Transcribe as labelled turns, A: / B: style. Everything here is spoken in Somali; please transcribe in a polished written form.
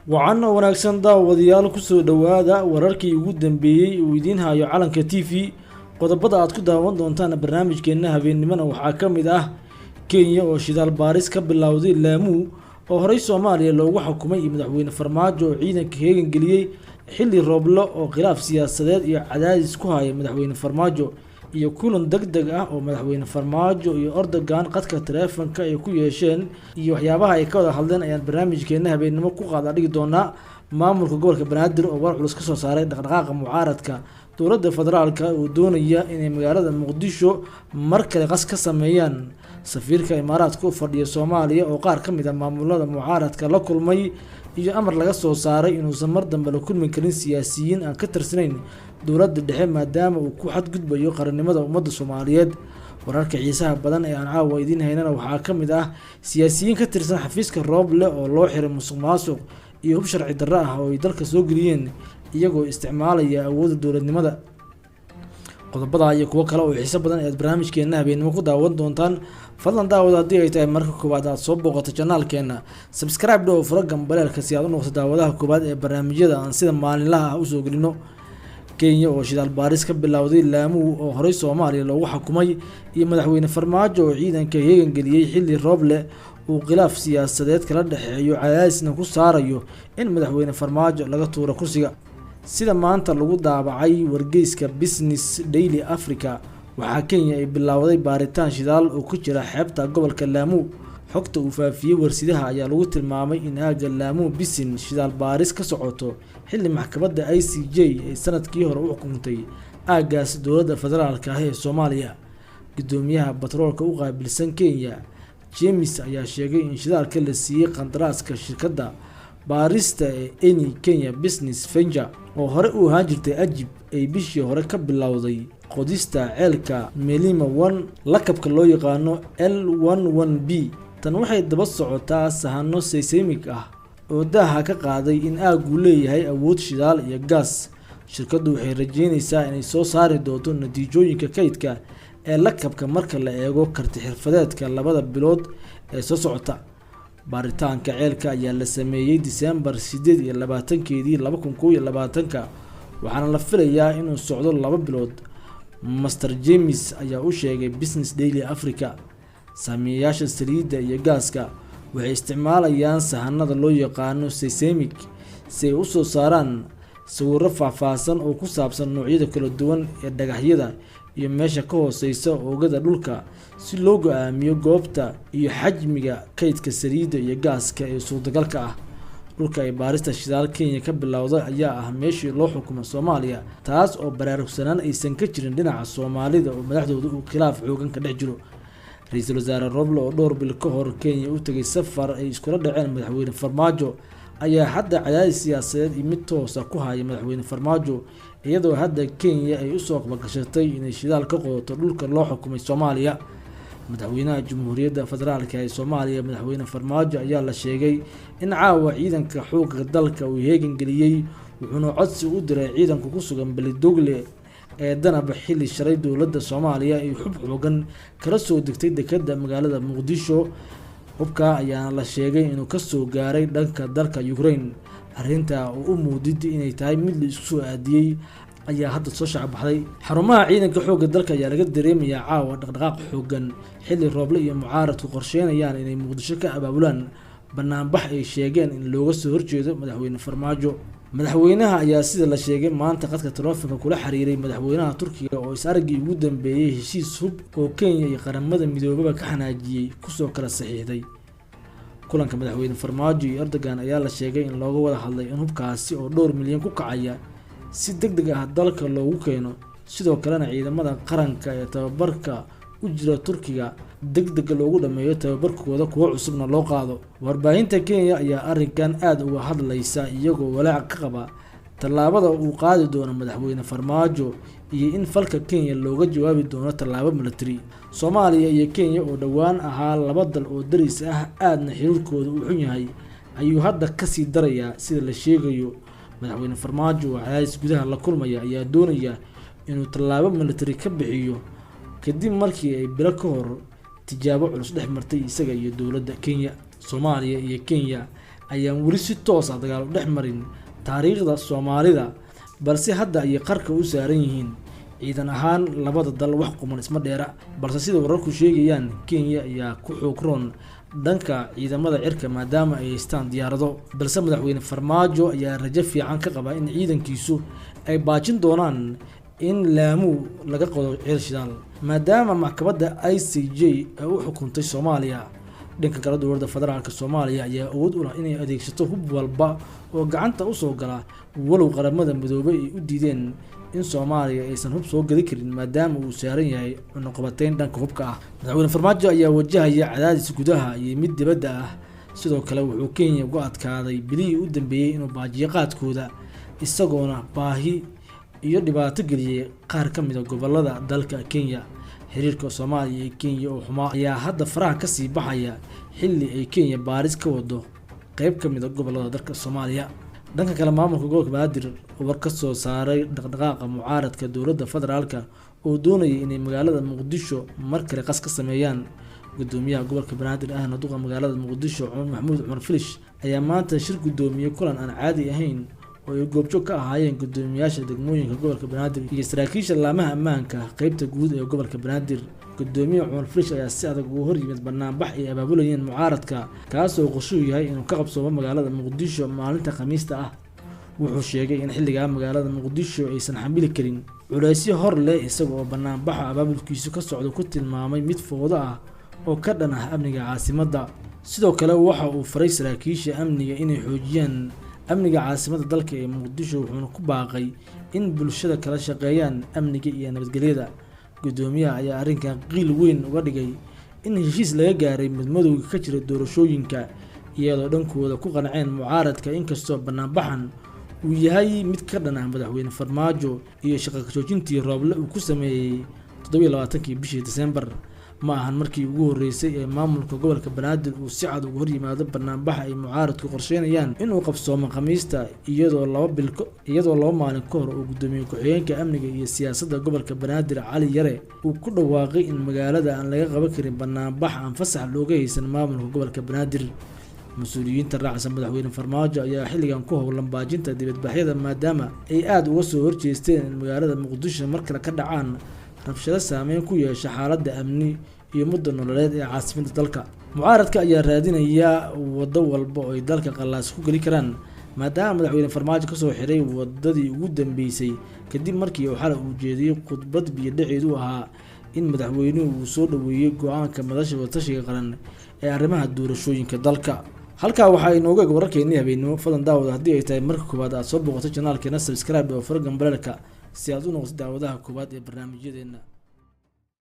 A: Wacan oo wanaagsan daawadayaal, kusoo dhowaada wararkii ugu dambeeyey uu idiin hayo Calanka TV. Qodobada aad ku daawan doontaan barnaamijkeena habeennimona waxaa ka mid ah Kenya oo shidaal baaris ka bilowday Laamuu oo horey Soomaaliya loogu xukumay, iyo madaxweyne Farmaajo oo ciidanka heegan geliyey, xilli Rooble oo khilaaf siyaasadeed iyo cadaadis ku haya madaxweyne Farmaajo, iyo kulan deg deg ah oo madaxweyne Farmaajo iyo Erdogan qadka taleefanka ay ku yeesheen iyo waxyaabaha ay ka wada hadleen ayaan barnaamijkeena habeennimo ku qaada dhigi doonaa. Maamulka gobolka Banaadir oo war culus kasoo saaray dhaqdhaqaaqa mucaaradka dowladda federaalka oo doonaya inay magaalada Muqdisho mar kale qas ka sameeyaan. Safiirka Imaaraadka u fadhiya Soomaaliya oo qaar ka mid a maamulada mucaaradka la kulmay, iyo amar laga soo saaray inuusan mar dambe la kulmi karin siyaasiyiin aan ka tirsanayn dowladda dhexe, maadaama uu ku xadgudbayo qarannimada ummadda Soomaaliyeed. Wararka xiisaha badan ee aan caawa idiin haynana waxaa ka mid ah siyaasiyiin ka tirsan xafiiska Rooble oo loo xiray musuq maasuq iyo hub sharci darro ah oo ay dalka soo geliyeen iyagoo isticmaalaya awoodda dowladnimada. Qodobada iyo kuwo kale oo xiiso badan ayaad barnaamijkeena habeennimo ku daawan doontaan. Fadlan daawada, haddii ay tahay marka koowaad aad soo booqato janaalkeena, subscribe dhow, furo gambaleelka si aad u noqoto daawadaha koowaad ee barnaamijyada aan sida maalinlaha ah usoo gelino. Kenya oo shidaal baaris ka bilowday Laamuu oo horey Soomaaliya loogu xukumay, iyo madaxweyne Farmaajo oo ciidanka heegan geliyey, xilli Rooble uu khilaaf siyaasadeed kala dhexeeyo, cadaadisna ku saarayo in madaxweyne Farmaajo laga tuuro kursiga. Sida maanta lagu daabacay wargeyska Business Daily Africa, waxaa Kenya ay bilowday baaritaan shidaal oo ku jira xeebta gobolka Laamuu. Xogta uu faafiyey warsidaha ayaa lagu tilmaamay in aagga Laamuu Basin shidaal baaris ka socoto, xilli maxkamadda ICJ ay sanadkii hore u xukuntay aaggaas dowladda federaalka ah ee Soomaaliya. Gudoomiyaha batroolka u qaabilsan Kenya, James, ayaa sheegay in shidaalka la siiyey qandaraaska shirkadda baarista ee Eni Kenya Business Venture, oo hore u ahaan jirtay Agip, ay bishii hore ka bilowday qodista ceelka Melima 1, lakabka loo yaqaano L11B. Tan waxay daba socotaa sahano seismic ah oo daaha ka qaaday in aaggu leeyahay awood shidaal iyo gaas. Shirkaddu waxay rajeynaysaa inay soo saari doonto natiijooyinka kaydka ee lakabka marka la eego karti xirfadeedka 2da bilood ee soo socota. Baaritaanka ceelka ayaa la sameeyey Disembar 28-keedii 2021-ka, waxaana la filayaa inuu socdo 2 bilood, Master James ayaa u sheegay Business Daily Africa. Saamiyayaasha saliidda iyo gaaska waxay isticmaalayaan sahanada loo yaqaano seismic si ay usoo saaraan sawirro faahfaahsan oo ku saabsan noocyada kala duwan ee dhagaxyada iyo meesha ka hooseysa oogada dhulka, si loo go-aamiyo goobta iyo xajmiga kaydka saliidda iyo gaaska ee suurtagalka ah. Dhulka ay baarista shidaal Kenya ka bilowday ayaa ah meeshii loo xukumo Soomaaliya, taas oo baraarugsanaan aysan ka jirin dhinaca Soomaalida oo madaxdooda uu khilaaf xoogan ka dhex jiro. Ra-iisul wasaare Roble oo dhowr bil ka hor Kenya u tegay safar ay iskula dhaceen madaxweyne Farmaajo ayaa hadda cadaadis siyaasadeed iyo mid toosa ku haya madaxweyne Farmaajo, iyadoo hadda Kenya ay usoo qabagashatay inay shidaal ka qodato dhulka loo xukumay Soomaaliya. Madaxweynaha Jamhuuriyadda Federaalka ee Soomaaliya, madaxweyne Farmaajo, ayaa la sheegay in caawa ciidanka xoogga dalka uu heegan geliyey, wuxuuna codsi u diray ciidanka ku sugan Belidogle ee Danaba, xilli shalay dowladda Soomaaliya ay xub xoogan kala soo degtay dekadda magaalada Muqdisho. Hubka ayaana la sheegay inuu kasoo gaaray dhanka dalka Ukraine. Arrinta oo u muudid inay tahay mid la isku soo aadiyey ayaa hadda soo shacbaxday. Xarumaha ciidanka xoogga dalka ayaa laga dareemayaa caawa dhaqdhaqaaq xoogan, xilli Rooble iyo mucaaradku qorsheynayaan inay Muqdisho ka abaabulaan banaanbax ay sheegeen in looga soo horjeedo madaxweyne Farmaajo. Madaxweynaha ayaa, sida la sheegay, maanta qadka taleefonka kula xiriiray madaxweynaha Turkiga, oo is araggii ugu dambeeyey heshiis hub oo Kenya iyo Qaramada Midoobaba ka xanaajiyey kusoo kala saxiixday. Kulanka madaxweyne Farmaajo iyo Erdogan ayaa la sheegay in looga wada hadlay in hubkaasi oo dhowr milyan ku kacaya si deg deg ah dalka loogu keeno, sidoo kalena ciidamada qaranka ee tababarka u jira Turkiga deg dega loogu dhameeyo tababarkooda, kuwo cusubna loo qaado. Warbaahinta Kenya ayaa arrinkan aada uga hadlaysa, iyagoo walaac ka qaba tallaabada uu qaadi doono madaxweyne Farmaajo iyo in falka Kenya looga jawaabi doono tallaabo military. Soomaaliya iyo Kenya oo dhowaan ahaa laba dal oo daris ah, aadna xiriirkooda uu xun yahay, ayuu hadda kasii darayaa sida la sheegayo. Madaxweyne Farmaajo oo cadaadis gudaha la kulmaya ayaa doonaya inuu tallaabo military ka bixiyo, kadib markii ay bilo ka hor tijaabo culus dhex martay isaga iyo dowladda Kenya. Soomaaliya iyo Kenya ayaan weli si toos ah dagaal u dhex marin taariikhda Soomaalida, balse hadda ayay qarka u saaran yihiin. Ciidan ahaan labada dal wax quman isma dheera, balse sida wararku sheegayaan Kenya ayaa ku xoog roon dhanka ciidamada cirka maadaama ay haystaan diyaarado. Balse madaxweyne Farmaajo ayaa rajo fiican ka qaba in ciidankiisu ay baajin doonaan in Laamuu laga qodo ceel shidaal, maadaama maxkamadda ICJ ay u xukuntay Soomaaliya. Dhanka kale, dowladda federaalka Soomaaliya ayaa awood u lah inay adeegsato hub walba oo gacanta usoo gala, walow Qaramada Midoobay ay u diideen in Soomaaliya aysan hub soo gadi karin maadaama uu saaran yahay cunuqabateyn dhanka hubka ah. Madaxweyne Farmaajo ayaa wajahaya cadaadis gudaha iyo mid dibadda ah. Sidoo kale wuxuu Kenya uga adkaaday bilihii u dambeeyey inuu baajiyo qaadkooda, isagoona baahi iyo dhibaato geliyey qaar ka mid a gobolada dalka Kenya. Xiriirka Soomaaliya iyo Kenya oo xumaa ayaa hadda faraha kasii baxaya, xilli ay Kenya baaris ka wado qeyb ka mid a gobolada dalka Soomaaliya. Dhanka kale, maamulka gobolka Banaadir oo war ka soo saaray dhaqdhaqaaqa mucaaradka dowladda federaalka oo doonayay inay magaalada Muqdisho mar kale qas ka sameeyaan. Gudoomiyaha gobolka Banaadir ahna duqa magaalada Muqdisho Cumar Maxamuud Cumar Filish ayaa maanta shir gudoomiyey kulan aan caadi ahayn oo ay goobjoog ka ahaayeen gudoomiyaasha degmooyinka gobolka Banaadir iyo saraakiisha laamaha ammaanka qeybta guud ee gobolka Banaadir. Gudoomiye Cumar Filish ayaa si adag uga hor yimid banaanbax ay abaabulayeen mucaaradka, kaasoo qorshuhu yahay inuu ka qabsoomo magaalada Muqdisho maalinta Khamiista ah. Wuxuu sheegay in xilligaa magaalada Muqdisho aysan xamili karin culeysyo hor leh, isaga oo banaanbaxa abaabulkiisu ka socdo ku tilmaamay mid foodo ah oo ka dhan ah amniga caasimadda. Sidoo kale waxa uu faray saraakiisha amniga inay xoojiyaan amniga caasimadda dalka ee Muqdisho, wuxuuna ku baaqay in bulshada kala shaqeeyaan amniga iyo nabadgelyada. Gudoomiyaha ayaa arrinkan qiil weyn uga dhigay in heshiis laga gaaray midmadowga ka jira doorashooyinka, iyadoo dhankooda ku qanceen mucaaradka, inkastoo banaanbaxan uu yahay mid ka dhan ah madaxweyne Farmaajo iyo shaqo joojintii Rooble uu ku sameeyey 27-kii bishii Disembar. Ma ahan markii ugu horreysay ee maamulka gobolka Banaadir uu si cad uga hor yimaado banaanbaxa ay mucaaradku qorsheynayaan inuu qabsoomo Khamiista, iyadoo iyadoo 2 maalin ka hor uu gudoomiye ku-xigeenka amniga iyo siyaasadda gobolka Banaadir Cali Yare uu ku dhawaaqay in magaalada aan laga qaban karin banaanbax aan fasax looga haysan maamulka gobolka Banaadir. Mas-uuliyiinta raacsan madaxweyne Farmaajo ayaa xilligan ku howlan baajinta dibadbaxyada, maadaama ay aada uga soo horjeesteen in magaalada Muqdisho mar kale ka dhacaan rabshado saameyn ku yeesha xaaladda amni iyo mudda nololeed ee caasimadda dalka. Mucaaradka ayaa raadinaya waddo walba oo ay dalka qallaas ku geli karaan, maadaama madaxweyne Farmaajo kasoo xiray wadadii ugu dambeysay kadib markii uu xalay uu jeediyey khudbad biyo-dhaceedu ahaa in madaxweynuhu uu soo dhoweeyey go-aanka madasha wadatashiga qaran ee arrimaha doorashooyinka dalka. Halkaa waxaa inooga eg wararkeennii habeennimo. Fadlan daawada, haddii ay tahay marka koowaad aad soo booqato janaalkeena, subscribe oo fara gambaleelka si aad u noqoto daawadaha koowaad ee barnaamijyadeena.